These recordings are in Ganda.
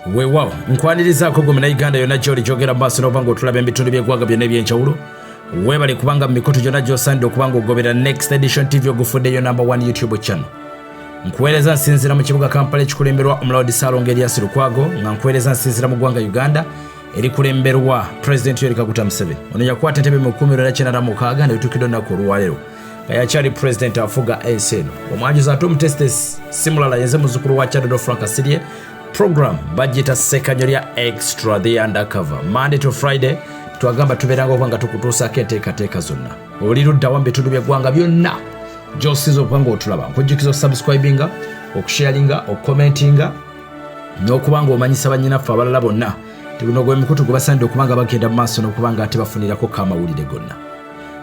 Weewaawo, nkwanirizaako gwe Munnayuganda yonna gy'oli gyogera mu maaso n'okuba ng'otulaba ebitundu by'eggwanga byonna eby'enjawulo. Weebale kubanga mu mikutu gyonna gy'osaanidde okuba ng'ogobera Next Edition TV, ogufuddeyo number 1 YouTube channel. Nkuweereza nsinziira mu kibuga Kampala ekikulemberwa Omulawudi Ssaalongo Erias Lukwago, nga nkuweereza nsinziira mu ggwanga Uganda erikulemberwa Pulezidenti Yoweri Kaguta Museveni. Ono yakwata entebe mu 1996 nebituukidde olunaku olwaleero nga yakyali pulezidenti afuga ensi eno. Omwanjuzi ate omutesitesi si mulala, yenze muzzukulu wa Kyadodo Frank Asirye. Program bagiyita Ssekanyo lya Extra the Undercover. Monday to Friday twagamba tubeeranga okuba nga tukutuusaako enteekateeka zonna. Oli luddawa mu bitundu by'eggwanga byonna gy'osinza okuba nga otulaba? Nkujjukiza okusubscribinga, okusharinga, okukomentinga n'okuba nga omanyisa bannyinaffe abalala bonna nti guno gwe mukutu gwe basaanidde okuba nga bagenda mu maaso n'okuba nga ate bafunirako ko amawulire gonna.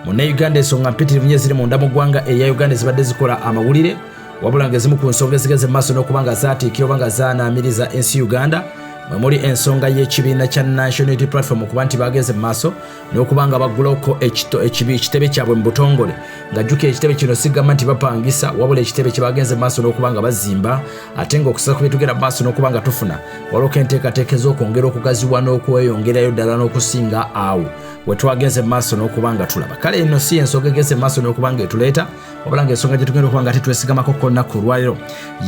Munnayuganda, ensonga mpitirivu nnyo eziri munda mu ggwanga erya Uganda ezibadde zikola amawulire, wabula ng'ezimu ku nsonga ezigeze mu maaso n'okuba nga zaatiikira oba nga zaanaamiriza ensi Uganda mwe muli ensonga y'ekibiina kya National Unity Platform okuba nti bagenze mu maaso n'okuba nga baggulako ekitebe kyabwe mu butongole. Nga jjukira, ekitebe kino sigamba nti bapangisa, wabula ekitebe kye bagenze mu maaso n'okuba nga bazimba, ate ng'okusa ku byetugenda mu maaso n'okuba nga tufuna, waliko enteekateeka ez'okwongera okugaziwa n'okweyongerayo ddala n'okusinga awo we twagenze mu maaso n'okuba nga tulaba. Kale eno si ensonga egenze mu maaso n'okuba nga etuleeta, wabula nga ensonga gye tugenda okuba nga tetwesigamako ko olunaku olwaleero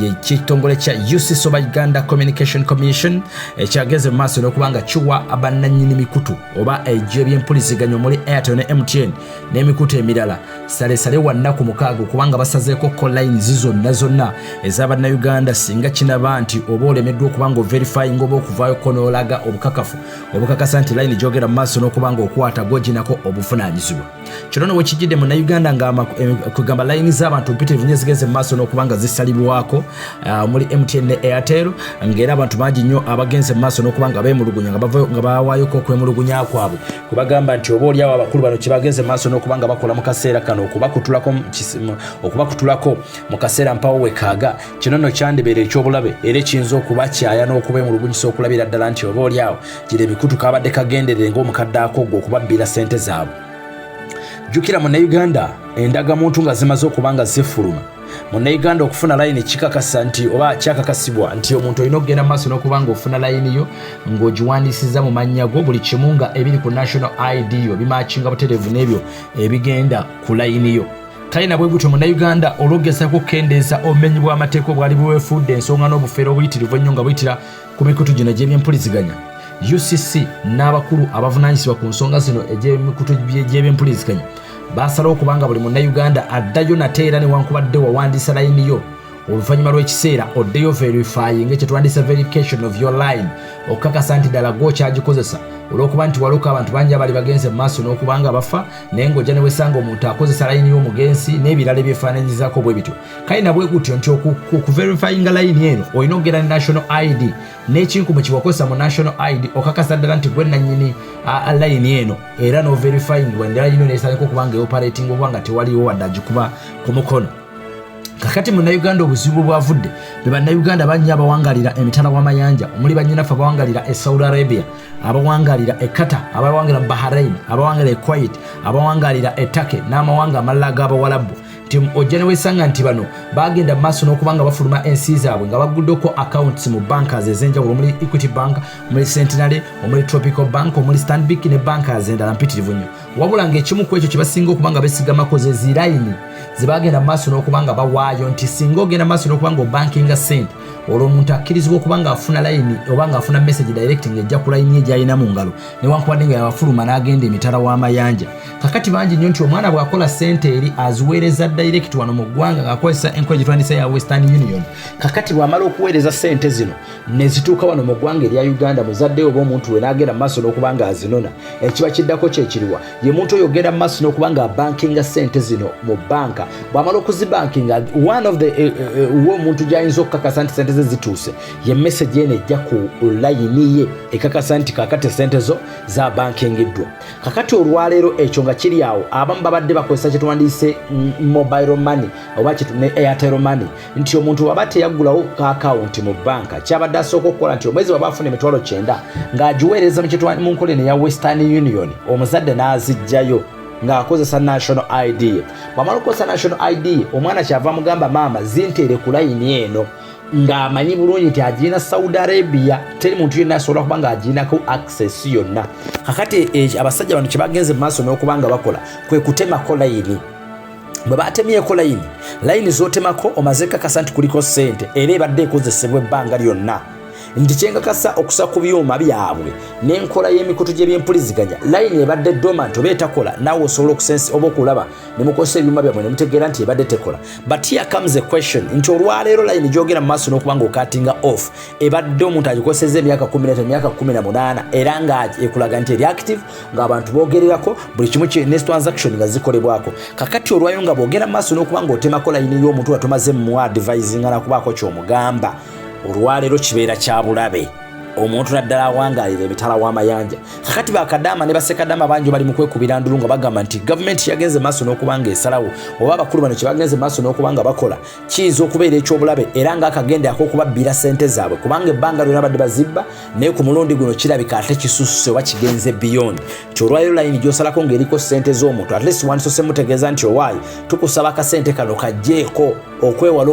ye kitongole kya UCC oba Uganda Communication Commission ekyagenze mu maaso n'okuba nga kiwa bannannyini mikutu oba egy'ebyempuliziganya omuli Airtel ne MTN n'emikutu emirala salesale wa nnaku 6 okubanga basazeeko ko lines zonna zonna ez'abannayuganda, singa kinaba nti oba olemeddwa okuba nga overifying oba okuvaayo ko n'olaga obukakafu obukakasa nti line gyogera mu maaso n'okuba nga okwata gwoginako obuvunaanyizibwa. Kino no wekijjidde munnayuganda nga kugamba layini z'abantu mpitirivu nnyo zigenze mu maaso n'okuba nga zisalibwako, omuli MTN ne Airtel, ng'era abantu bangi nnyo abagenze mu maaso n'okuba nga beemulugunya, nga bawaayoko okwemulugunya kwabwe kubagamba nti oba oliawo abakulu bano kyebagenze mu maaso n'okuba nga bakola mu kaseera kano okubakutulako mu kaseera mpawo wekaaga. Kino nno kyandibeera ekyobulabe era ekiyinza okubakyaya n'okubemulugunyisa okulabira ddala nti oba oliawo gira emikutu kabadde kagenderere ng'omukadde akoggo okubabbira ssente zaabwe. Jjukira Munnayuganda, endagamuntu nga zimaze okuba nga zifuluma, Munnayuganda okufuna layini kikakasa nti oba kyakakasibwa nti omuntu olina okugenda mu maaso n'okuba nga ofuna layini yo ng'ogiwandiisiza mu mannya go, buli kimu nga ebiri ku national ID yo bimakinga butereevu n'ebyo ebigenda ku layini yo. Kale nabwe gutyo Munnayuganda, olw'okugezaako okukendeeza obumenyi bw'amateeka obwali bwefuudde ensonga n'obufeere obuyitirivu ennyo nga buyitira ku mikutu gino egy'ebyempuliziganya, UCC n'abakulu abavunaanyizibwa ku nsonga zino egy'emikutu gy'ebyempuliziganya basalawo okubanga buli Munnayuganda addayo nate era newankubadde wawandiisa layini yo, oluvannyuma lw'ekiseera oddeyo verifying, kyetwandisa verification of your line, okukakasa nti ddala gwokyagikozesa, olw'okuba nti waliko abantu bangi abali bagenze mu maaso n'okuba nga bafa, naye ng'ojja ne wesanga omuntu akozesa layini y'omugenzi n'ebirala ebyefaananyizaako bwe bityo. Kale nabwe gutyo nti okuverifyinga layini eno olina okugenda ne national ID n'ekinkumu kiwakozesa mu national ID, okakasa ddala nti gwe nannyini layini eno, era n'overifyingibwa layini nesandika okuba nga eoperating oba nga tewaliwo wadde agikuba ku mukono. Kakati Munnayuganda, obuzibu bwavudde be Bannayuganda bannya abawangalira emitala w'amayanja, omuli bannyinaffe abawangalira e Saudi Arabia, abawangalira e Qatar, abawangalira mu Bahrain, abawangalira e Kuwait, abawangalira e Turkey n'amawanga amalala ag'Abawalabu, nti ojja ne weesanga nti bano bagenda mu maaso n'okuba nga bafuluma ensi zaabwe nga bagguddeko accounts mu bankers ez'enjawulo, omuli Equity Bank, omuli Centenary, omuli Tropical Bank, omuli Stanbic ne bankers endala mpitirivu nnyo, wabula ng'ekimu ku ekyo kye basinga okuba nga besigamako ze zirayini ze bagenda mu maaso n'okuba nga bawaayo, nti singa ogenda mu maaso n'okuba nga obankinga ssente, olwo omuntu akkirizibwa okuba ng'afuna layini oba ng'afuna message direct ng'ejja ku layini ye gy'alina mu ngalo, newankubadde nga yabafuluma n'agenda emitala w'amayanja. Kakati bangi nnyo nti omwana bw'akola ssente eri aziweereza direct wano mu ggwanga ng'akozesa enkola gye ya Western Union. Kakati bw'amala okuweereza ssente zino ne zituuka wano mu ggwanga erya Uganda, muzadde oba omuntu we n'agenda mu maaso n'okuba nga azinona, ekiba kiddako kyekiriwa? Ye muntu oyo ogenda mu maaso n'okuba nga abankinga ssente zino mu banka. Bw'amala okuzibankinga, one of the we omuntu gy'ayinza okukakasa nti ssente ze zituuse ye message eno ejja ku layini ye ekakasa nti kakati ssente zo zabankingiddwa. Kakati olwaleero ekyo nga kiri awo, abamu babadde bakozesa kyetuwandiise mobile money oba ne Airtel Money, nti omuntu waba teyaggulawo ka akawunti mu banka, kyabadde asooka okukola nti omwezi waba afuna 90,000 ng'agiweereza mu nkola eno eya Western Union, omuzadde n'azijjayo ng'akozesa national ID ye. Bw'amala okukozesa national ID ye, omwana kyava mugamba, "Maama, zinteere ku layini eno." Ng'amanyi bulungi nti agirina Saudi Arabia, teri muntu yenna asobola kuba ng'agirinako access yonna. Kakati abasajja bano kye bagenze mu maaso n'okuba nga bakola kwe kutemako layini. Bwe batemyeko layini, layini z'otemako omaze kakasa nti kuliko ssente era ebadde ekozesebwa ebbanga lyonna, nti kyenkakasa okusa ku byuma byabwe n'enkola y'emikutu gy'ebyempuliziganya, layini ebadde dormant oba etakola, naawe osobola okusensi oba okulaba ne mukozesa ebyuma byammwe ne mutegeera nti ebadde tekola. But here comes a question nti olwaleero layini gyogera mu maaso n'okuba nga ocuttinga off ebadde omuntu agikozesezza emyaka 15, emyaka 18, era nga ekulaga nti eri active, ng'abantu boogererako buli kimu ne transaction nga zikolebwako. Kakati olwayo nga bwogera mu maaso n'okuba nga otemako layini y'omuntu nga tomaze mu advisinga nakubaako ky'omugamba, olwaleero kibeera kya bulabe omuntu naddala awangaalira emitala w'amayanja. Kakati bakadaama ne basekadaama bangi bali mu kwekubira ndulu nga bagamba nti gavumenti yagenze maaso n'okuba nga esalawo oba abakulu bano kye bagenze maaso n'okuba nga bakola kiyinza okubeera ekyobulabe era ng'akagende ak'okubabbira ssente zaabwe, kubanga ebbanga lyonna badde bazibba, naye ku mulundi guno kirabika ate kisusse oba kigenze beyond, nti olwaliro layini gy'osalako ng'eriko ssente z'omuntu, at least wandisose mutegeeza nti owaayi, tukusaba akasente kano kajjeeko okwewala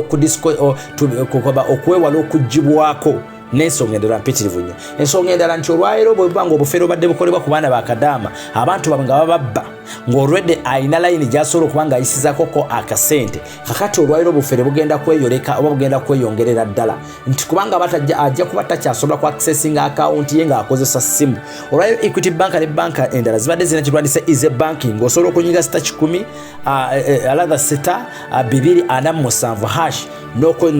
okugibwako n'ensonga endala mpitirivu nnyo. Ensonga endala nti olwaleero bwe buba nga obufere obadde bukolebwa ku baana bakadaama, abantu baabwe nga bababba, ng'olwedde alina layini gy'asobola okuba ng'ayisizakoko akasente, kakati olwaleero obufere bugenda kweyoleka oba bugenda kweyongerera ddala, nti kubanga ajja kuba takyasobola ku accessinga akawunti ye ng'akozesa ssimu. Olwaleero Equity Bank ne banka endala zibadde zirina kyetwandise easy banking, ng'osobola okunyiga star 100, alatha *247#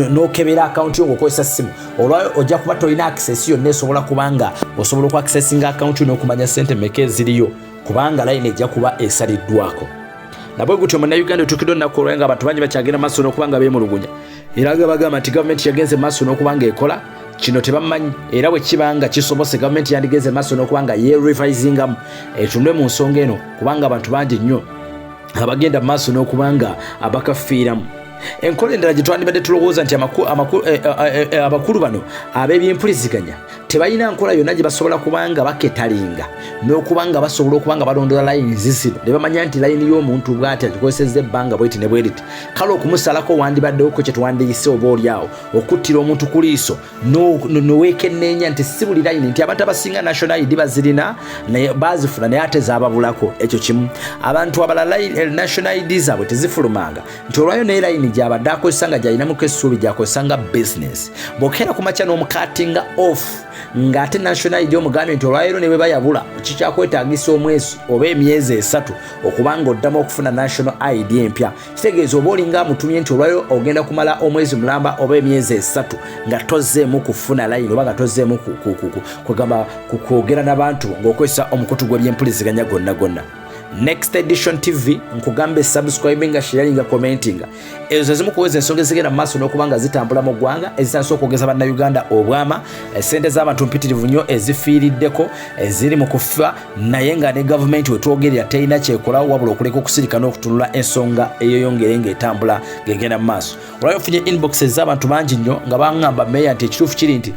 n'okebera akawunti yo ng'okozesa ssimu. Olwayo ojja kuba tolina access yonna esobola kubanga osobola okuaccessinga akawunti yo n'okumanya sente meka eziriyo, kubanga layini ejja kuba esaliddwako. Nabwe gutyo, Munnayuganda, otuukidde olunaku olwayo nga abantu bangi bakyagenda maaso n'okuba nga beemulugunya era nga bagamba nti gavumenti yagenze maaso n'okuba nga ekola kino tebamanyi, era bwe kiba nga kisobose, gavumenti yandigenze maaso n'okuba nga yerevisingamu etunde mu nsonga eno, kubanga abantu bangi nnyo abagenda maaso n'okuba nga abakafiiramu. Enkola endala gye twandibadde tulowooza nti abakulu bano ab'ebyempuliziganya tebalina nkola yonna gye basobola kubanga baketalinga n'okuba nga basobola okuba nga balondola layini zino ne bamanya nti layini y'omuntu bw'ati agikozesezza ebbanga bweti ne bweriti, kale okumusalako wandibaddewo kye twandiyise oba oli awo okuttira omuntu ku liiso noweekenneenya nti si buli layini, nti abantu abasinga national ID bazirina naye bazifuna naye ate zababulako. Ekyo kimu. Abantu abalala national ID zaabwe tezifulumanga, nti olwayo naye layini gyabadde akozesa nga gyalinamuko essuubi gyakozesa nga business, bw'okeera ku makya n'omucuttinga off ng'ate national ID omugambye nti olwaleero ne bwe bayabula kikyakwetaagisa omwezi oba emyezi 3 okubanga oddamu okufuna national ID empya, kitegeeza oba olinga amutumye nti olwayo ogenda kumala omwezi mulamba oba emyezi 3 nga tozzeemu kufuna layini oba nga tozzeemu kugamba kwogera n'abantu ng'okozesa omukutu gw'ebyempuliziganya gonna gonna. Next Edition TV, nkugambe subscribinga, sharinga, commentinga. Ezo zimu kuweza ensonga ezigenda mu maaso n'okuba nga zitambula mu ggwanga ezitandise okwogeza Bannayuganda obwama. Esente z'abantu mpitirivu nnyo ezifiiriddeko, eziri mu kufa, naye nga ne gavumenti wetwogerera terina kyekolawo wabula okuleka okusirika n'okutunula ensonga eyeyongere ng'etambula ng'egenda mu maaso. Olwayo ofunye inbox ez'abantu bangi nnyo nga baŋŋamba, meya, nti ekituufu kiri nti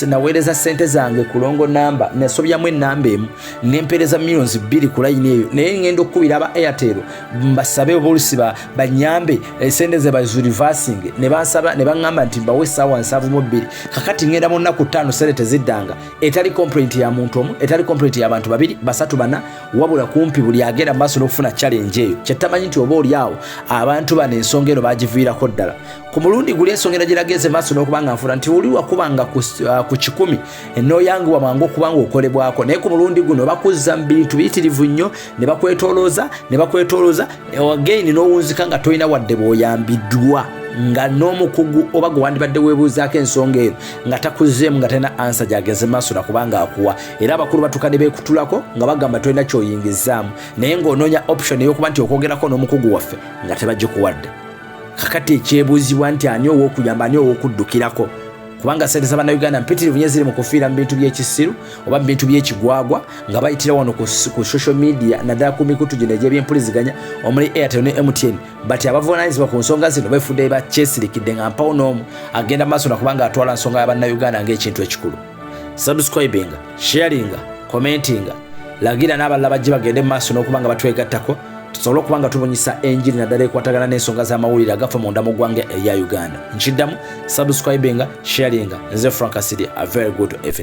naweereza ssente zange ku wrong namba, nasobyamu ennamba emu nempeereza millions 2 ku layini eyo, naye ŋŋenda okukubira aba Airtel mbasabe obaolusi banyambe esente ze bazireversinge, ne bansaba ne baŋŋamba nti mbawe essaawa 72. Kakati ŋŋenda mu nnaku 5, sente teziddanga. Etali complaint ya muntu omu, etali complaint ya bantu babiri, basatu, bana, wabula kumpi buli agenda maaso n'okufuna challenge eyo. Kyetamanyi nti oba oli awo abantu bano ensonga eno bagiviirako ddala. Ku mulundi guli ensonga eno giragenze maaso n'okuba nga nfuna nti oli wakubanga ku 100 n'oyanguwa mangu okuba nga okolebwako, naye ku mulundi guno bakuzza mu bintu biyitirivu nnyo ne bakwetolooza ne bakwetolooza again n'owunzika nga tolina wadde bw'oyambiddwa, nga n'omukugu oba gwe wandibadde weebuuzaako ensonga eno nga takuzzeemu, nga talina answer gyageze maaso nakubanga akuwa. Era abakulu batuuka ne beekutulako nga bagamba tolina ky'oyingizaamu, naye ng'onoonya option ey'okuba nti okwogerako n'omukugu waffe nga tebagikuwadde. Kakati ekyebuuzibwa nti ani ow'okuyamba, ani ow'okuddukirako, kubanga sente z'Abannayuganda mpitirivu nnyo ziri mu kufiira mu bintu by'ekisiru oba mu bintu by'ekigwagwa nga bayitira wano ku social media, naddala ku mikutu gino egy'ebyempuliziganya omuli Airtel ne MTN. But abavunaanyizibwa ku nsonga zino befudde bakyesirikidde nga mpawo n'omu agenda maaso nakubanga atwala nsonga y'Abannayuganda ng'ekintu ekikulu. Subscribinga, sharinga, commentinga, lagira n'abalala bajje bagende mu maaso n'okuba nga batwegattako. Tusobole okuba nga tubunyisa enjiri naddala ekwatagana n'ensonga z'amawulire agafa munda mu ggwanga erya Uganda. Nkiddamu, subscribinga, sharinga. Nze Frank Asiri, a very good evening.